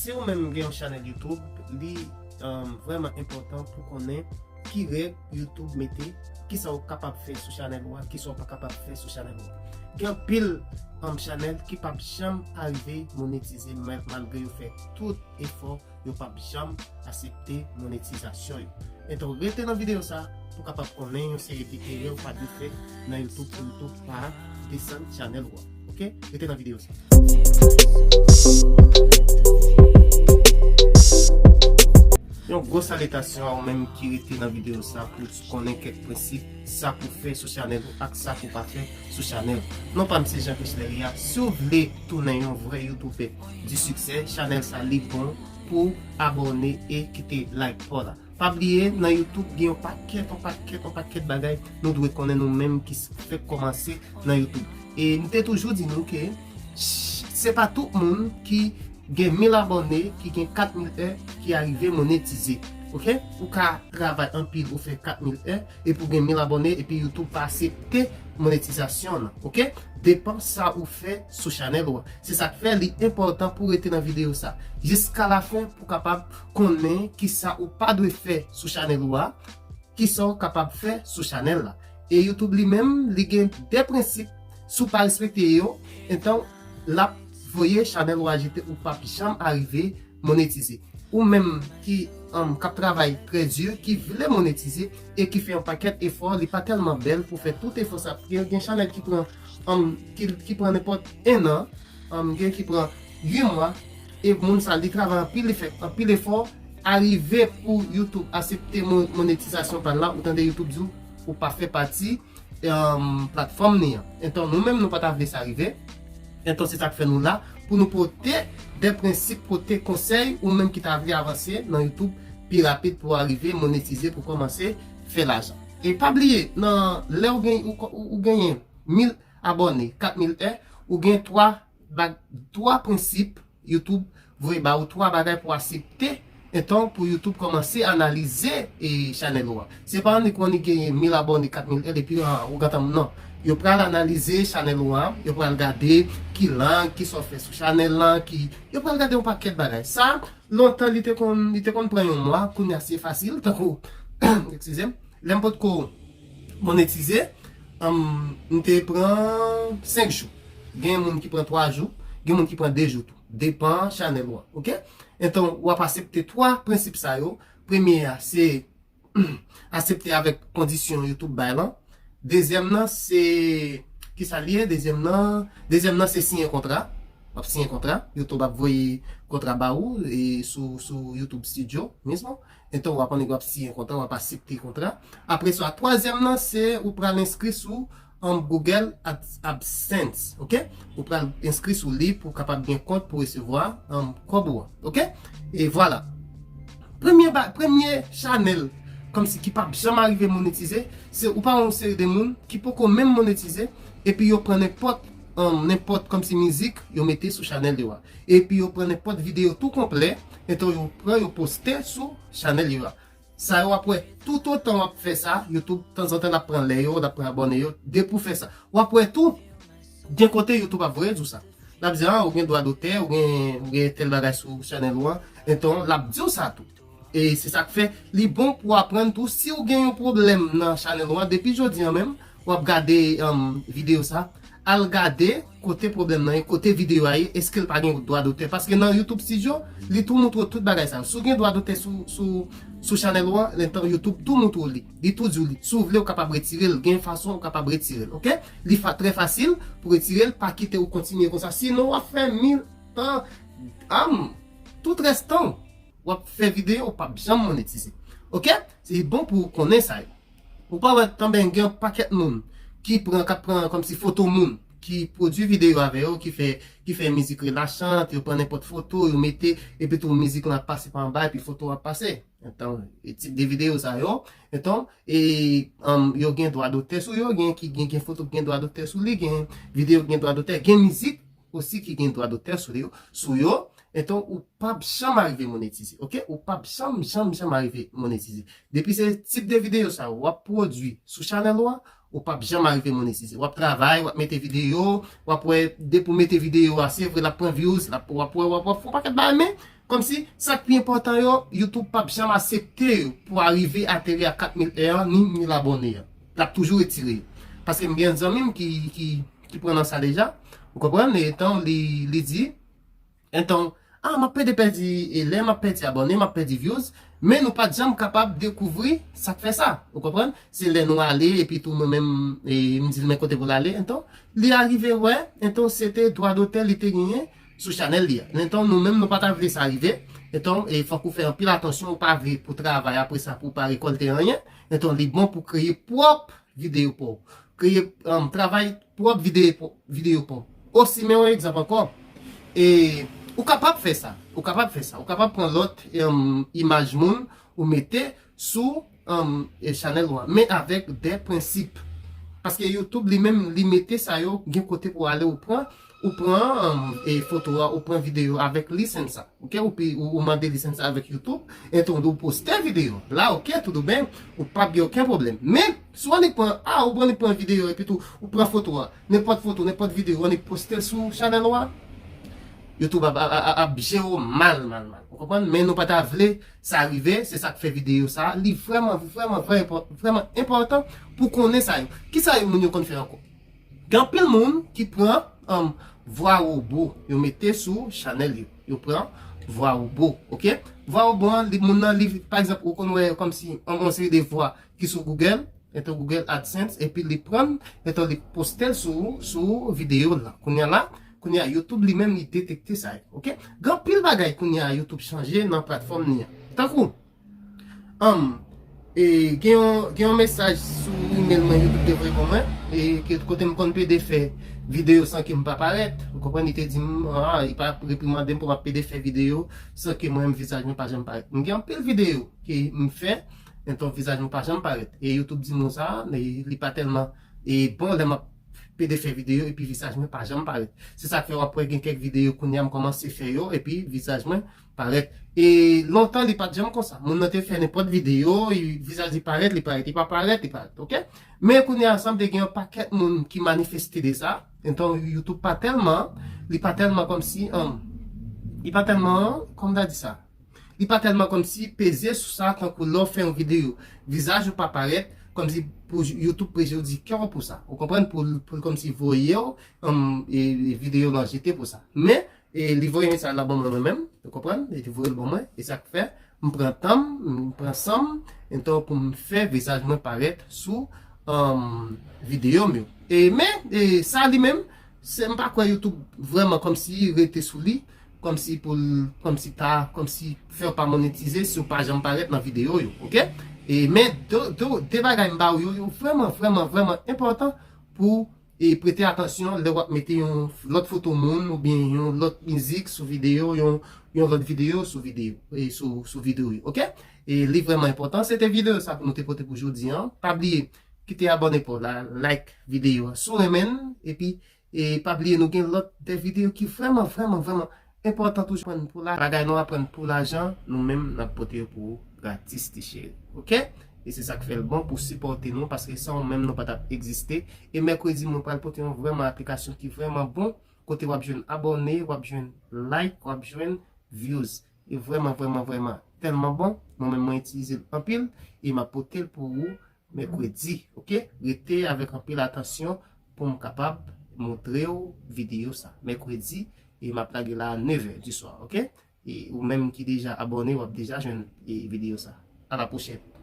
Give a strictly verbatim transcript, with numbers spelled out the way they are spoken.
Si ou menm gen yon chanèl YouTube, li um, vrèman enpòtan pou konnen ki règ YouTube mete, kisa ou kapab fè sou chanèl ou a, kisa ou pa kapab fè sou chanèl ou a. Gen anpil um, chanèl ki p ap janm arive monetize, malgre yo fè tout efò, yo p ap janm aksepte monetizasyon yo. Enton, rete nan videyo sa pou kapab konnen yon seri de erè ou pa dwe fè nan YouTube pou YouTube pa desann chanèl ou a. Ok? Rete nan videyo sa. Yon gwo salitasyon a ou menm ki rete nan videyo sa pou konnen kèk prensip, sa pou fè sou chanèl ou ak sa pou pa fè sou chanèl. Non pa m se Jean Chrisler Ria. Si w vle tounen yon vrè youtubè di siksè, chanèl sa li bon pou abòne e kite like pa w la. Pa bliye, nan YouTube gen yon pakèt, yon pakèt, yon pakèt bagay nou dwe konnen nou menm ki fèk kòmanse nan YouTube. E m te toujou di nou ke se pa tout moun ki gen mil abòne, ki gen kat mil è, ki arive monetize. Ok? Ou ka travay anpil, ou fè kat mil è, epi w gen mil abòne, epi YouTube pa aksepte monetizasyon nan. Ok? Depan sa ou fè sou chanèl ou a. Se sa k fè li enpòtan pou rete nan videyo sa jiska lafen pou kapab konnen kisa ou pa dwe fè sou chanèl ou a, kisa ou kapab fè sou chanèl la. E YouTube li menm, li gen de prensip, si w pa respekte yo, enton l ap voye chanèl ou a jete, ou p ap janm arive monetize. Ou menm ki um, k ap travay trè di, ki vle monetize e ki fè yon pakèt efò, li pa tèlman bèl pou fè tout efò sa. Gen, gen chanèl ki pran um, ki, ki pran nenpòt en an, um, gen ki pran uit mwa, e moun sa li travay anpil, li fè anpil efò, arive pou YouTube aksepte mo- monetizasyon pa l la, ou tande YouTube di w ou pa fè pati um, platfòm li an. Enton, nou menm nou pa ta vle sa rive. Enton, se sa k fè nou la, pou nou pote de prensip, pote konsèy ou menm ki ta vle avanse nan YouTube pi rapid pou w arive monetize, pou kòmanse fè lajan. E pa bliye, nan lè ou gen ou, ou, ou genyen mil abòne, kat mil è, ou gen twa bag, twa prensip YouTube voye ba ou, twa bagay pou aksepte, enton pou YouTube kòmanse analize e chanèl ou a. Se pa annik ou annik genyen mil abòne, kat mil è, epi ah, ou gentan, non. Yo pral analize chanèl ou a, yo pral gade ki lang, kisa w fè sou chanèl lan, ki, yo pral gade yon pakèt bagay. Sa, lontan li te konn, li te konn pran yon mwa, kounye a se fasil, tankou, eskize m, lè m potko monetize, um, m te pran senk jou. Gen moun ki pran twa jou, gen moun ki pran de jou tou. Depan chanèl ou a, ok? Enton, w ap aksepte twa prensip sa yo. Premye a, se aksepte avèk kondisyon YouTube bay lan. Dezyèm nan, se, kisa l ye? Dezyèm nan, dezyèm nan, se siyen kontra. W ap siyen kontra. YouTube ap voye kontra ba ou e sou, sou YouTube Studio, mismo. Enton, w ap annik w ap siyen kontra, w ap aksepte kontra. Apre sa, twazyèm nan, se ou pral enskri sou um, Google Ads- AdSense, ok? Ou pral enskri sou li pou w kapab gen kont pou resevwa um, kòb ou an, ok? E vwala. Premye, ba- premye chanèl kòmsi ki p ap janm arive monetize, se ou pa wè yon seri de moun ki poko menm monetize, epi yo pran nenpòt um, nenpòt kòmsi mizik, yo mete sou chanèl yo a. Epi yo pran nenpòt videyo tou konplè, enton yo pran, yo poste sou chanèl yo a. Sa yo w ap wè, toutotan w ap fè sa, YouTube tanzantan l ap pran lè yo, l ap pran abòne yo, depi w fè sa. W ap wè tou, gen kote YouTube ap voye di w sa. L ap di, ah, ou gen dwa dotè, ou gen, ou gen tèl bagay sou chanèl ou an, enton l ap di w sa tou. E se sa k fè li bon pou w aprann tou, si w gen yon pwoblèm nan chanèl ou an, depi jodi an menm, w ap gade um, videyo sa, al gade kote pwoblèm nan ye, kote videyo a ye, èske l pa gen dwa dotè? Paske nan YouTube Studio, li tou moutre w tout bagay sa yo. Si w gen dwa dotè sou, sou, sou chanèl ou an, enton YouTube tou moutre w li. Li tou di w li. Si w vle, ou kapab retire l. Gen fason ou kapab retire l, ok? Li fa, trè fasil pou retire l, pa kite w kontinye konsa. Sinon, w ap fè mil tan, am, tout rès tan w ap fè videyo, w p ap janm monetize. Ok? Se bon pou w konnen sa yo. Ou pa wè tanben gen yon pakèt moun ki pran, k ap pran kòmsi foto moun, ki pwodui videyo avè yo, ki fè, ki fè mizik relachan, yo pran nenpòt foto, yo mete, epi tou mizik lan ap pase pa anba, epi foto a ap pase. Enton, e tip de videyo sa yo, enton, e, um, yo gen dwa dotè sou yo, gen ki gen, gen foto ki gen dwa dotè sou li, gen videyo ki gen dwa dotè, gen mizik osi ki gen dwa dotè sou yo, sou yo, enton, ou p ap janm arive monetize, ok? Ou p ap janm, janm, janm arive monetize. Depi se tip de videyo sa yo w ap pwodui sou chanèl ou a, Ou p ap janm arive monetize. W ap travay, w ap mete videyo, w ap wè, depi w mete videyo a, se vre, l ap pran views, l ap, w ap wè, w ap, w ap fè yon pakèt bagay, men, kòmsi, sa k pi enpòtan yo, YouTube p ap janm aksepte yo pou arive ateri a kat mil è an, ni mil abòne an. L ap toujou retire yo. Paske m gen zanmi m ki, ki, ki pran nan sa deja, ou konprann, e tan li, li di, Enton, ah, m ap pede pèdi, e lè m ap pèdi abòne, m ap pèdi views, men nou pa t janm kapab dekouvri sa k fè sa. Ou konprann? Se lè nou ale, epi tou nou menm, e, m di l men kote pou l ale. Enton, li arive wè, enton, se te dwa dotè li te genyen sou chanèl li a. Enton, nou menm, nou pa ta vle sa rive. Enton, e fòk ou fè anpil atansyon, ou pa vle pou travay apre sa, pou w pa rekòlte anyen. Enton, li bon pou kreye pwòp videyo pa w. Kreye, um, travay pwòp videyo, videyo pa w. Osi, men yon egzanp ankò. E, ou kapab fè sa. Ou kapab fè sa. Ou kapab pran lòt, um, imaj moun ou mete sou, um, e, chanèl ou an. Men avèk de prensip. Paske YouTube li menm, li mete sa yo, gen kote pou ale ou pran, ou pran, um, e, foto a, ou pran videyo avèk lisans sa. Ok, ou, pi- ou, ou mande lisans avèk YouTube, enton ou poste videyo. La, ok, tout ou ben, ou p ap gen okenn pwoblèm. Men, si w annik pran, ah, ou annik pran videyo, epi tou, ou pran foto a, nenpòt foto, nenpòt videyo, ou annik poste l sou chanèl ou a, YouTube ap, ap, ap, ap jere w mal, mal, mal. Ou konprann? Men nou pa ta vle sa rive, se sa k fè videyo sa, li vrèman, vrèman, vrèman enpò- vrèman enpòtan pou konnen sa yo. Kisa yo moun yo konn fè ankò? Gen anpil moun ki pran, um, vwa wobo, yo mete sou chanèl yo. Yo pran vwa wobo, ok? Vwa wobo an, li, moun nan, li, pa egzanp, ou konn wè kòmsi, um, yon seri de vwa ki sou Google, enton Google AdSense, epi li pran, enton li poste l sou, sou videyo la. Kounye a la, kounye a YouTube li menm li detekte sa yo, ok? Gen anpil bagay kounye a YouTube chanje nan platfòm li an. Tankou, Anm, e, gen yon, gen yon mesaj sou email mwen YouTube te voye pou mwen, e, ke kote m konn pede fè videyo san ke m pa parèt. Ou konprann, li te di m, ah, li pa reprimande m pou m ap pede fè videyo san ke mwen menm vizaj mwen pa janm parèt. M gen anpil videyo ke m fè, enton vizaj mwen pa janm parèt. E YouTube di m sa, e, li pa tèlman, e, bon lè m ap pede fè videyo epi vizaj mwen pa janm parèt. Se sa k fè w ap wè gen kèk videyo kounye a m kòmanse fè yo epi vizaj mwen parèt. E lontan li pa t janm konsa. Moun nan te fè nenpòt videyo, e vizaj li parèt, li parèt, li pa parèt, li parèt, ok? Men kounye a sanble gen yon pakèt moun ki manifeste de sa. Enton YouTube pa tèlman, li pa tèlman kòmsi, um, li pa tèlman, kòman ta di sa? Li pa tèlman kòmsi peze sou sa tankou lè w fè yon videyo, vizaj ou pa parèt, kòmsi pou YouTube prejidike w pou sa. Ou konprann? Pou, pou l kòmsi voye w, um, e, e videyo lan jete pou sa. Men, e li voye mesaj la ban mwen mwen menm, ou konprann? E li voye l ban mwen, e sa k fè, m pran tan m, m pran san m, enton pou m fè vizaj mwen parèt sou, um, videyo m yo. E, men, e sa li menm, se, m pa kwè YouTube vrèman kòmsi rete sou li, kòmsi pou l, kòmsi ta, kòmsi fè w pa monetize si w pa janm parèt nan videyo yo, ok? E, men, de, de, de bagay m ba w yo, yo vrèman, vrèman, vrèman enpòtan pou, e, prete atansyon lè w ap mete yon lòt foto moun oubyen yon lòt mizik sou videyo, yon, yon lòt videyo sou videyo, e, sou, sou videyo yo, ok? E li vrèman enpòtan. Se te videyo sa pou nou te pote pou jodi an. Pa bliye, kite abòne pa w la, like videyo a si w renmen l, epi, e pa bliye nou gen lòt de videyo ki vrèman, vrèman, vrèman enpòtan toujou. Aprann pou la, bagay nou aprann pou lajan, nou menm n ap pote yo pou ou gratis, ti cheri. Ok? E se sa k fè l bon pou sipòte nou, paske san ou menm nou pa t ap egziste. E mèkredi, mwen pral pote yon vrèman aplikasyon ki vrèman bon, kote w ap jwenn abòne, w ap jwenn like, w ap jwenn views. E vrèman, vrèman, vrèman tèlman bon, mwen menm mwen itilize l anpil, e m ap pote l pou ou mèkredi, ok? Rete avèk anpil atansyon pou m kapab montre w videyo sa. Mèkredi, e m ap lage la a nèv è di swa, ok? E ou menm ki deja abòne, w ap deja jwenn, e, videyo sa. A la pwochèn.